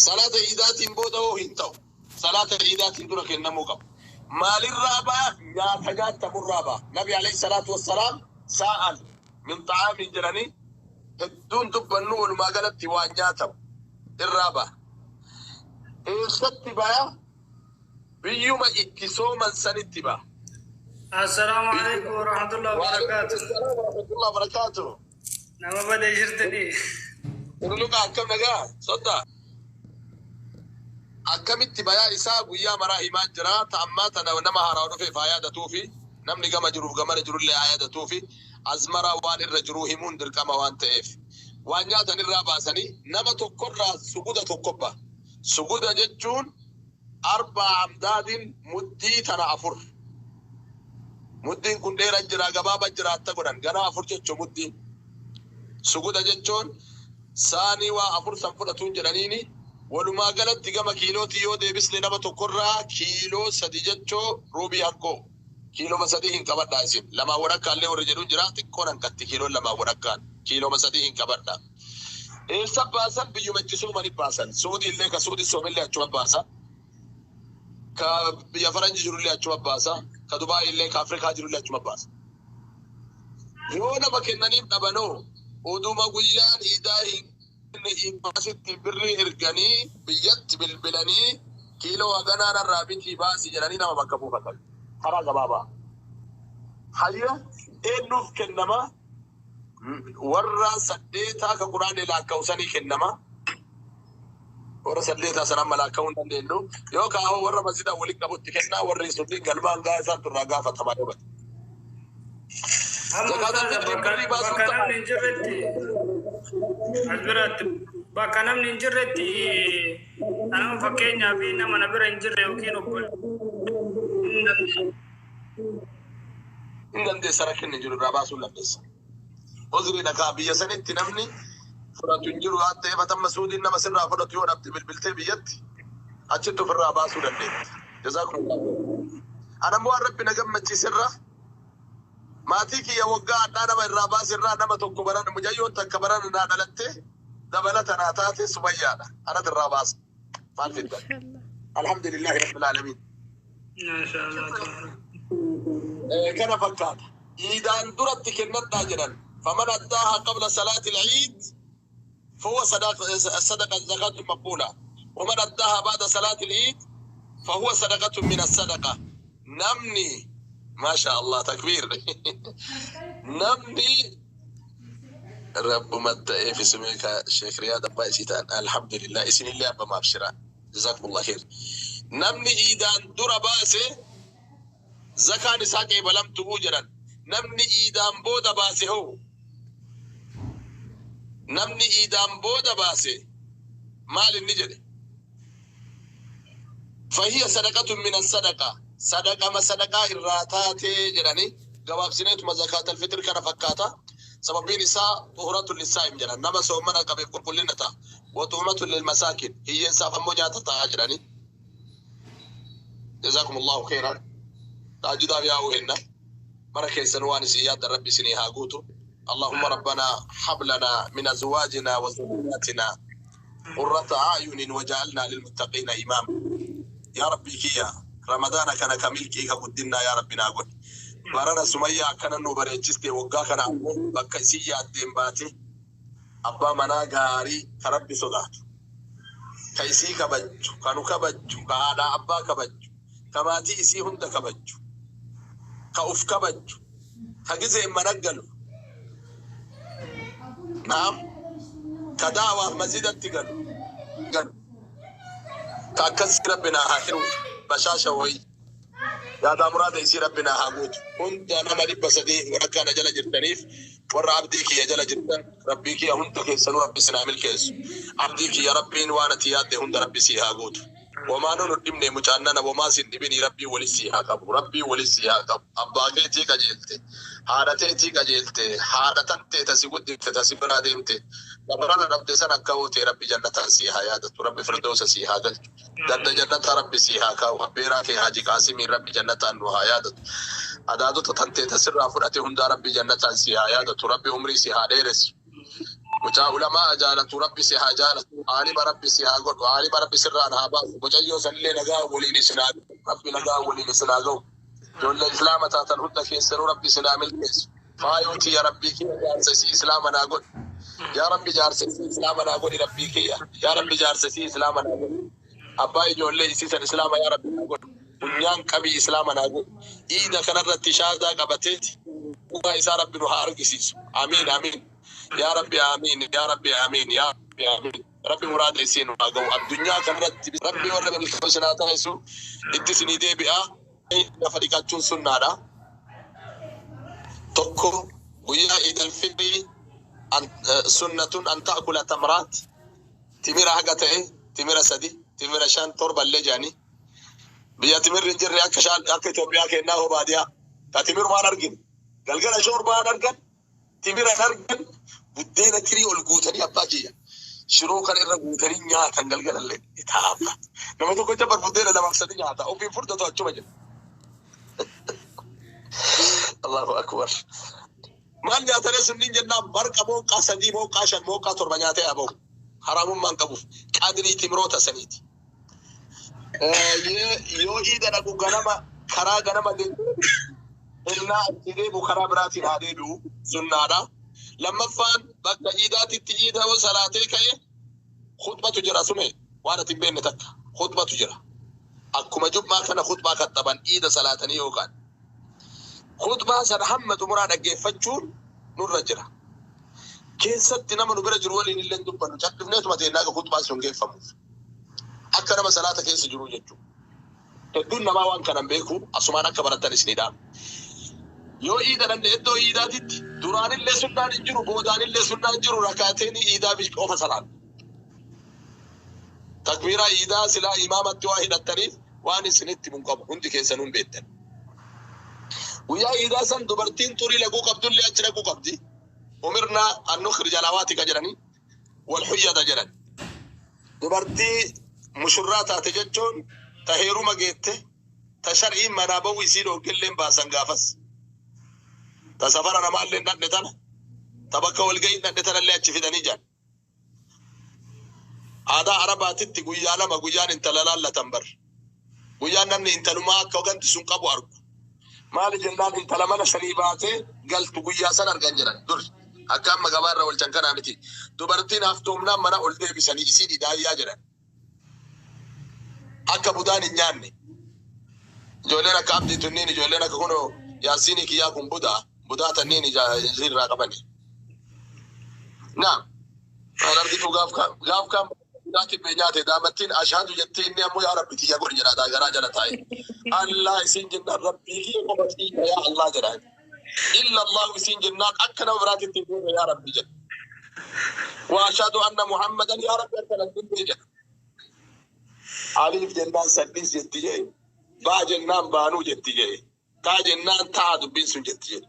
Salaata iidaatiin booda hoo hin ta'u. Salaata iidaatiin dura kennamuu qaba. Maalirraa ba'a? Nyaata nyaatamurraa ba'a. Nabi alayhi salaatu wassalaam saa'an min xa'aamin jedhanii hedduun dubbannu walumaa galatti waan nyaatamu irraa ba'a. Eessatti ba'a? Biyyuma itti sooman sanitti ba'a. Assalaamu alaikum warahmatullahi wabarakatuh. Waalaikum warahmatullahi wabarakatuh. Nama badee jirtanii. Ululuqa akkam nagaa sodda. Akkamitti bayaa isaa guyyaa maraa himaa jira. Ta'ammaa tana nama haaraa dhufeef haa yaadatuufi namni gama jiruuf gamana jirullee haa yaadatuufi azmaraa waan irra jiruu himuun dirqama waan ta'eef. Waan nyaatan irraa baasanii nama tokkorraa suguda tokko ba'a. Suguda jechuun arbaa amdaadin muddii tana afur. Muddiin kun dheeraa jira gabaabaa jira atta godhan ganaa afur jechuun muddiin. Suguda jechuun saanii waa afur san fudhatuun jedhaniini walumaa galatti gama kiilootii yoo deebisne nama tokkorraa kiiloo sadi jechoo ruubii hakkoo kiilooma sadii hin qabadhaa isin lamaa wadakkaallee warri jedhuun jira xiqqoon hanqatti kiiloon lamaa wadakkaan kiilooma sadii hin qabadhaa. Eessa baasan biyyuma itti soomani baasan suudii illee ka suudii soomillee achuma baasa ka biyya faranji jirullee achuma baasa ka Dubaay illee ka Afrikaa jirullee achuma baasa. Yoo nama kennaniif dhabanoo oduma guyyaan iidaa hin asitti birrii erganii biyyatti bilbilanii kiiloo haganaa narraa bitii baasii jedhanii nama bakka buufatan. Karaa gabaabaa. Hayya eenyuuf kennama? Warra saddeetaa ka quraanee lakkaa'u kennama. Warra saddeetaa sana amma lakkaa'uu hin dandeenyu. Yoo kaa'oo warra masjida waliin qabutti kennaa warri sunniin galmaan gaa isaan turraa gaafatamaa yoo bate. Amma Zakaatul ustaaza fitrii bakka birrii baasuun bakka ta'a. namni hin jirretti as biratti bakka namni hin jirretti anama fakkeenyaaf nama na bira hin jirre yookiin obbo Hin dandeessa rakkinni jiru irraa baasuu dandeessa. Uzrii dhagaa biyya sanitti namni fudhatu hin jiru waan ta'eef atamma suudiin nama sirraa fudhatu yoo dhabde bilbiltee biyyatti achitti ofirraa baasuu dandeetti. Jazaakumullah. Anammoo waan rabbi na gammachiiserra maatii kiyya waggaa addaa nama irraa baaserraa nama tokko baran mujayyoon takka baran naa dhalatte dabalata naa taate sumayyaadha. Anatu irraa baasa. Maal fidda? Mashallah. Alhamdulillahi rabbil aalamiin. Maashaallah. Kana fakkaata. Iidaan duratti kennadhaa jedhan. Faman addaaha qabla salaati al-iid فهو صدقة صدقة زكاة مقبولة ومن أداها بعد صلاة العيد فهو صدقة من الصدقة نمني ما شاء الله تكبير نمني رب مد إيه في سميك شيخ رياض أبا إسيتان الحمد لله إسن الله أبا ما أبشرا جزاكم الله خير نمني إيدان در باسي زكاة نساك بلم تبوجرا نمني إيدان بود باسي هو namni iidaan booda baase maal inni jedhe fahiya sadaqatun min asadaqa sadaqama sadaqaa irraa taatee jedhani gabaabsineetuma zakaatal fitr kana fakkaata sababiin isaa xuhuratun lissaa'im jedhan nama soomana qabeef qulqullina ta'a wa tu'matun lilmasaakin hiyyeessaaf ammoo nyaata ta'a jedhani jazaakum allahu khairan taajudaaf yaa'uu henna mara keessan waan isin yaaddan rabbi isinii haa guutu اللهم ربنا هب لنا من ازواجنا وذرياتنا قرة اعين وجعلنا للمتقين اماما يا ربي كيا رمضان كان كملكي كقدنا يا ربي نقول barana sumayyaa akkana nu bareechiste waggaa kana ammoo bakka isii yaaddeen baate abbaa manaa gaarii ka rabbi sodaatu ka isii kabajju ka nu kabajju ka haadhaa abbaa kabajju ka maatii isii hunda kabajju ka uf kabajju ka gizeen mana galu naam ka daawaaf masjidatti galu galu ka akkasii rabbi naa haa hiru bashaasha wayii yaadaa muraada isii rabbi naa haa guutu hunda nama 300 warra na jala jirtaniif warra abdii kiyya jala jirtan rabbii kiyya hunda keessanuu rabbi sinaa milkeessu abdii kiyya rabbiin waan ati yaadde hunda rabbi sii haa guutu womaa nu dhibne mucaannana womaa sin dhibini rabbii wali sii haa qabu rabbii wali sii haa qabu abbaa keetii qajeelte haadha teetii qajeelte haadha tantee tasi guddifte tasi biraa deemte dabarana dhabde san akka hootee rabbi jannataan sii haa yaadatu rabbi firdoosa sii haa galchu ganda jannata rabbi sii haa kaa'u abbeeraa kee haaji qaasimiin rabbi jannataan nu haa yaadatu adaadota tantee tasirraa fudhate hundaa rabbi jannataan sii haa yaadatu rabbi umrii sii haa dheeressu Mucaa ulamaa jaalatu Rabbi si haa jaalatu. Aalima Rabbi si haa godhu. Aalima Rabbi sirraan haa baasu. Mucayyoo sanillee nagaa waliin isin haa ga'u. Rabbi nagaa waliin isin haa ga'u. Ijoollee islaama taatan hunda keessanuu Rabbi isin haa milkeessu. Faayoo tiyya Rabbii kiyya jaarsa isii islaama naa godhi. Yaa Rabbi jaarsa isii islaama naa godhi Rabbii kiyya. Yaa Rabbi jaarsa isii islaama naa godhi. Abbaa ijoollee isii san islaama yaa Rabbi naa godhi. Funyaan qabii islaama naa godhi. Iida kanarratti shaadaa qabateeti. Dhugaa isaa Rabbi nu haa argisiisu. Amiin amiin. Yaa Rabbi amiin. Yaa Rabbi amiin. Yaa Rabbi amiin. Rabbi muraada isii nu haa ga'u. Addunyaa kanarratti Rabbi warra milkaa'u isin haa taasisu. Itti isinii deebi'a. Lafa dhiqachuun sunnaadha. Tokko guyyaa Iidal Fixrii sunnatun an ta'kula tamraat timira haga ta'e timira 3 timira 5 7 illee jedhanii biyya timirri hin jirre akka shaan akka Itoophiyaa kennaa hoo baadiyaa ka timirumaan argine galgala shoorbaan argan timira hin argan buddeena tirii ol guutanii abbaa kiyya shiroo kana irra guutanii nyaatan galgalallee itaabba nama tokko jabar buddeena lamaaf sadi nyaata ofiin furdatu achuma jira. Allahu akbar. Maal nyaatanii sunniin jennaan marqa mooqaa 3 mooqaa 5 mooqaa 7 nyaatee haa bahu. Haraamummaan qabuuf qadrii timiroota saniiti. Yoo iida dhaqu ganama karaa ganama ennaa achi deebi'u karaa biraatiin haa deebi'u sunnaadha. Lammaffaan bakka iidaatitti iida yoo salaatee ka'e khutbatu jira sume waan ati hin beekne takka khutbatu jira. Akkuma jum'aa kana khutbaa kaxxaban iida salaatanii yookaan khutbaa sana hamma xumuraa dhaggeeffachuun nurra jira. Keessatti nama nu bira jiru waliin illee dubbannu cal'ifneetuma teennaa akka khutbaan sun geeffamuuf. Akka nama salaata keessa jiru jechuudha. Hedduun namaa waan kanan beeku asumaan akka baratan isinii dhaama. Yoo iida dhanne iddoo iidaatitti duraanillee sunnaan hin jiru boodaanillee sunnaan hin jiru rakaateen iidaa qofa salaan. Takbiiraa iidaa silaa imaamatti waa hidhattaniif waan isinitti mun qabu hundi keessanuu hin beektan. Guyyaa iidaa san dubartiin xurii laguu qabdullee achi dhaquu qabdi. Umirnaa an nukhrija alawaatika jedhanii wal huyyada jedhan. Dubartii mushurraa taate jechuun ta heeruma geette ta shar'iin manaa ba'uu isii dhooggelleen baasan gaafas. Ta safara namaallee hin dhaqne tana ta bakka walga'ii hin dhaqne tanallee achi fidanii jedhan. Aadaa Arabaatitti guyyaa lama guyyaan intala laallatan bar. Guyyaan namni intalumaa akka ganti sun qabu argu. Maali jennaan intala mana sanii baatee galtu guyyaa san argan jedhan dur. Akka amma gabaa irra oolchan kanaa miti. Dubartiin haftoomnaan mana ol deebisanii isiin idaayyaa jedhan. Akka budaan hin nyaanne. Ijoolleen akka abdii tunniin ijoolleen akka kunoo yaasiinii kiyyaa kun budaa. Budaa tanniin irraa qabani. Naam. Maal argitu gaaf kaan budaa tibbee nyaate daamattiin ashaadu jettee inni ammoo yaa Rabbi tiyya godhi jedha garaa jala taa'e. Allah isin jennaan Rabbii kiyya qofa tiyya yaa Allah jedha. Illa Allah isin jennaan akka nama biraatitti hin goone yaa Rabbi jedha. Wa ashhadu anna Muhammadan yaa Rabbi akka nan dinnee jedha. Aliif jennaan saddiis jetti jee. Baa jennaan baanuu jetti jee. Taa jennaan taa dubbiin sun jetti jedhe.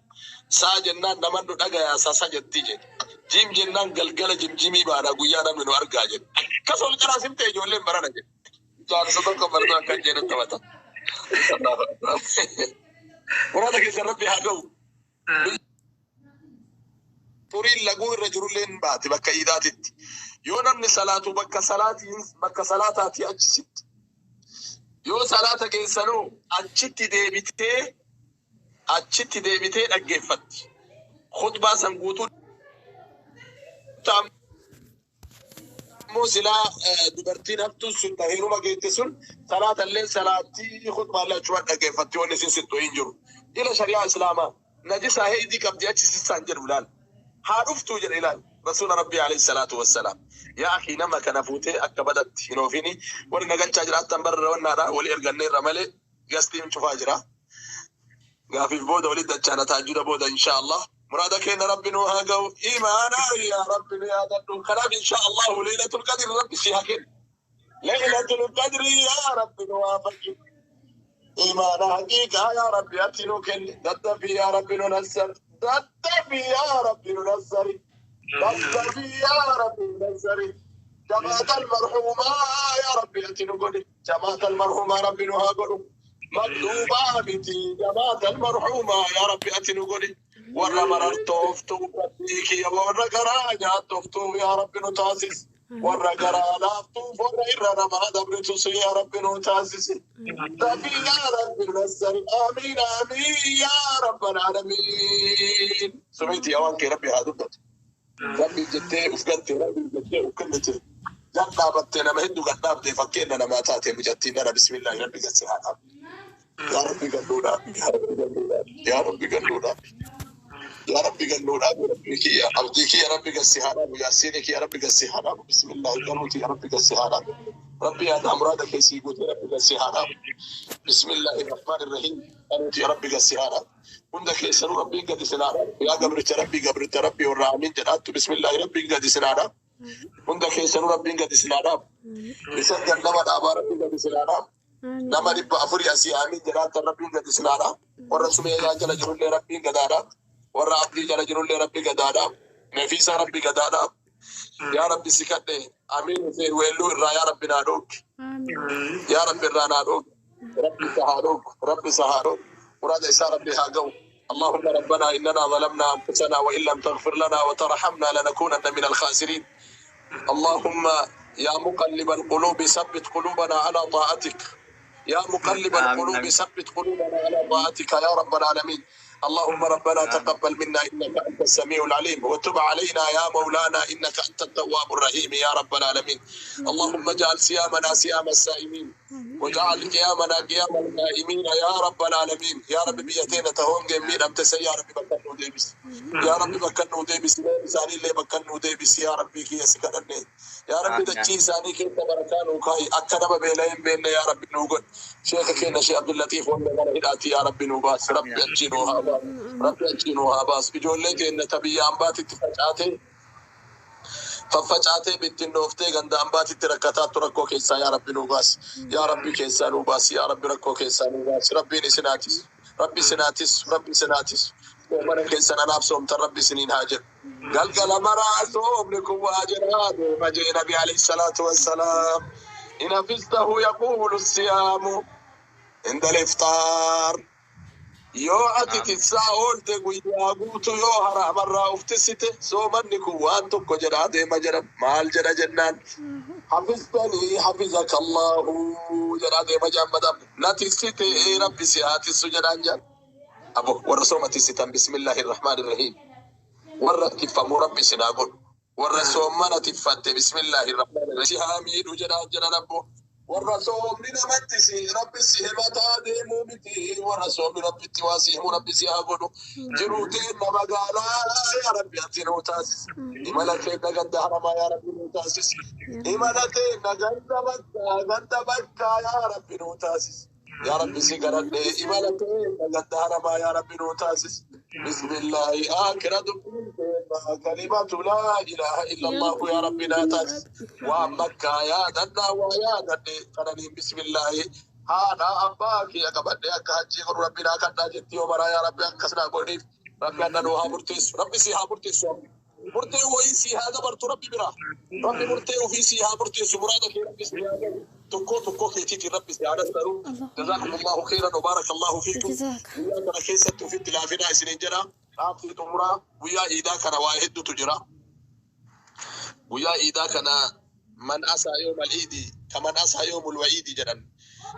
Saa jennaan naman nu dhagayaa sasa jetti jedhe. Jim jennaan galgala jimjimii baana guyyaa namni nu argaa jedhe. Akkas ol qaraa simte ijoolleen barana jedhe. Jaarsa tokko barnoo akkan jedhu taphata. Muraada keessan Rabbi haa ga'u. Xuriin laguu irra jirullee hin baati bakka iidaatitti. Yoo namni salaatu bakka salaatiin bakka salaataatii achi sitti. Yoo salaata keessanuu achitti deebitee dhaggeeffatti. Khutbaa san guutuu ammoo silaa dubartiin haftuun sun heeruma geette sun salaatallee salaattii khutbaallee achuma dhaggeeffatti wanni isin sittu hin jiru. Ila shari'aa islaamaa najisaa heydii qabdi achi sissaan jedhu ilaal. Haa dhuftuu jedhe ilaal. Rasuula Rabbii alayhi salaatu wassalaam. Yaa akii nama kana fuutee akka badatti hin oofini. Warri nagalchaa jiraattan barra wannaadha walii erganneerra malee gastiin cufaa jira. Gaafiif booda walitti dachaana taajjuda booda insha Allah. Muraada keenya Rabbi nu haa ga'u. Imaana yaa Rabbi nu yaadadhu. Kanaaf insha Allah Laylatul Qadr Rabbi si haa kennu. Laylatul Qadr yaa Rabbi nu haa fayyadu. Imaana haqiiqaa yaa Rabbi ati nu kenni. Daddafi yaa Rabbi nu nassar. Daddafi yaa Rabbi nu nassari. Daddafi yaa Rabbi nu nassari. Jamaat al-marhuumaa yaa Rabbi ati nu godhi. Jamaat al-marhuumaa Rabbi nu haa godhu. Maktuubaa miti jamaat al-marhuumaa yaa Rabbi ati nu godhi. Warra marartooftuu Rabbii kiyya warra garaa nyaatoftuu yaa Rabbi nu taasisi. Warra garaa laaftuuf warra irra namaa dabritus yaa Rabbi nu taasisi. Rabbi yaa Rabbi nassari amiin amiin yaa Rabbal aalamiin. Sumeeti yaa waan kee Rabbi haa dubbatu. Rabbi jettee uf gatte Rabbi jettee uf kennite. Gad dhaabattee nama hedduu gad dhaabde fakkeenya namaa taate mucattiin nana bismillaahi Rabbi gad si haa dhaabu. Yaa Rabbi gad nuu dhaabi yaa Rabbi gad nuu dhaabi yaa Rabbi gad nuu dhaabi. Yaa Rabbi gad nuu dhaabi Rabbi kiyya abdii kiyya Rabbi gad si haa dhaabu yaasiinii kiyya Rabbi gad si haa dhaabu bismillaahi galuuti yaa Rabbi gad si haa dhaabu. Rabbi yaada muraada keessii guute Rabbi gad si haa dhaabu. Bismillaahi rahmaani rahiim galuuti yaa Rabbi gad si haa dhaabu. Hunda keessanuu Rabbiin gadi isin haa dhaabu. Yaa gabricha Rabbi gabricha Rabbi warra amiin jedhaattu bismillaahi Rabbiin gadi isin haa dhaabu. Hunda keessanuu Rabbiin gadi isin haa dhaabu. Isan gad nama dhaabaa Rabbiin gadi isin haa dhaabu. Nama 400 asii amiin jedhaattan Rabbiin gadi isin haa dhaabu. Warra Sumeeyyaa jala jirullee Rabbiin gad haa dhaabu. Warra Abdii jala jirullee Rabbi gad haa dhaabu. Nafiisaa Rabbi gad haa dhaabu. Yaa Rabbi si kadhe amiin Hussein weelluu irraa yaa Rabbi naa dhoogge. Yaa Rabbi irraa naa dhoogge. Rabbi isa haa dhooggu. Rabbi isa haa dhooggu. Muraada isaa Rabbi haa ga'u. اللهم ربنا إننا ظلمنا أنفسنا وإن لم تغفر لنا وترحمنا لنكونن من الخاسرين. اللهم يا مقلب القلوب ثبت قلوبنا على طاعتك. يا مقلب القلوب ثبت قلوبنا على طاعتك يا رب العالمين. اللهم ربنا تقبل منا إنك أنت السميع العليم وتب علينا يا مولانا إنك أنت التواب الرحيم يا رب العالمين. اللهم اجعل صيامنا صيام الصائمين واجعل قيامنا قيام القائمين يا رب العالمين. يا رب بيتنا تهون جميل أمتس يا رب بكنو ديبس يا رب بكنو ديبس ساني اللي بكنو ديبس يا ربي كي سكرني يا رب دچي ساني كي بركان وكاي أكنب بينهم بين يا رب نوغل شيخ كينا شيخ عبد اللطيف ولا يا ربي نوباس ربي أجينوها Rabbi achiin haa baasu. Ijoollee keenya ta biyya ambaatitti facaatee faffacaatee bittinnooftee ganda ambaatitti rakkataattu rakkoo keessaa yaa Rabbi nuu baasi. Yaa Rabbi keessaa nuu baasi. Yaa Rabbi rakkoo keessaa nuu baasi. Rabbiin isinaatis. Rabbi isinaatis. Rabbi isinaatis. Soomana keessan anaaf soomtan Rabbi isiniin haa jedhu. Galgala maraa soomni kun waa jedhaa deema jee Nabi alayhi salaatu wassalaam. In hafistahu yaquulu siyaamu inda al-iftaar. Yoo ati tissaa oolte guyyaa guutuu yoo haraamarraa uftisite soomanni kun waan tokko jedhaa deema jedhan maal jedha jennaan hafistanii hafizaka Allahu jedhaa deema jedhan na tissite Rabbi si haa tissu jedhaan jedhan. Abo warra sooma tissitan bismillahi rahmaani rahiim warra tiffamu Rabbi isin haa godhu warra soomana tiffatte bismillahi rahmaani rahiim si haa miidhu jedhaan jedhan abbo. Warra soomni namatti si Rabbi si himataa deemuu miti warra soomni Rabbitti waa si himu Rabbi si haa godhu jiruu teenna magaalaa yaa Rabbi ati nuu taasisi imala teenna ganda haramaa yaa Rabbi nuu taasisi imala teenna ganda bakkaa ganda bakkaa yaa Rabbi nuu taasisi yaa Rabbi si kadhadhe imala teenna ganda haramaa yaa Rabbi nuu taasisi bismillaahi akira dubbiin teenna kalimatu laa ilaaha illallahu yaa Rabbi naa taasisi waan makkaa yaadadhaa waa yaadadhe kananiin bismillaahi haadha abbaa kiyya qabadhe akka hajjii godhu Rabbi naa kadhaa jetti yoo maraa yaa Rabbi akkas naa godhiif Rabbi anna nuu haa murteessu Rabbi si haa murteessu murtee wayii si haa dabartu Rabbi bira Rabbi murtee ofii si haa murteessu muraada kee Rabbi si haa gahu tokkoo tokkoo keetiitiin Rabbi si haa nasaru jazaakumullahu khairan wa barakallahu fiikum guyyaa kana keessatti ofitti laafinaa isiniin jedha dhaabbii xumuraa guyyaa iidaa kana waa hedduutu jira. Guyyaa iidaa kana man asaa yoomal iidi kaman asaa yoomul wa'iidi jedhan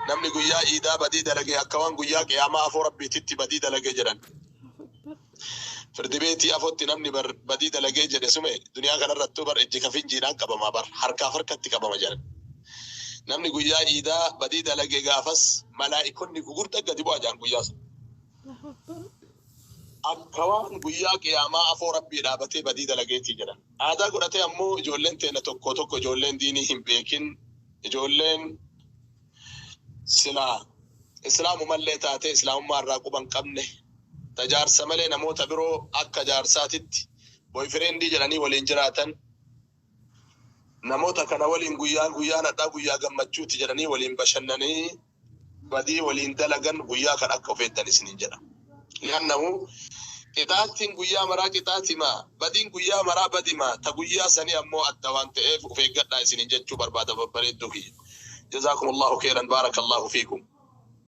namni guyyaa iidaa badii dalage akka waan guyyaa qiyaamaa afoo Rabbiititti badii dalage jedhan. Firdi beetii afotti namni bar badii dalagee jedhe sume duniyaa kanarrattuu bar ijji kafinjiidhaan qabama bar harkaaf harkatti qabama jedhan. Namni guyyaa iidaa badii dalage gaafas malaa'ikonni gugurda gadi bu'a jedhan guyyaa sana. Akka waan guyyaa qiyaamaa afoo Rabbii dhaabatee badii dalageetii jedhan. Aadaa godhatee ammoo ijoolleen teena tokko tokko ijoolleen diinii hin beekin ijoolleen silaa islaamumallee taatee islaamummaa irraa quba hin qabne ta jaarsa malee namoota biroo akka jaarsaatitti boyfriendii jedhanii waliin jiraatan namoota kana waliin guyyaan guyyaan hadhaa guyyaa gammachuuti jedhanii waliin bashannanii badii waliin dalagan guyyaa kan akka of eeggan isiniin jedha. Li'annahu qixaatiin guyyaa maraa qixaatimaa badiin guyyaa maraa badimaa ta guyyaa sanii ammoo adda waan ta'eef of eeggadhaa isiniin jechuu barbaada babbareedduu kiyya. Jazaakumullahu khairan barakallahu fiikum.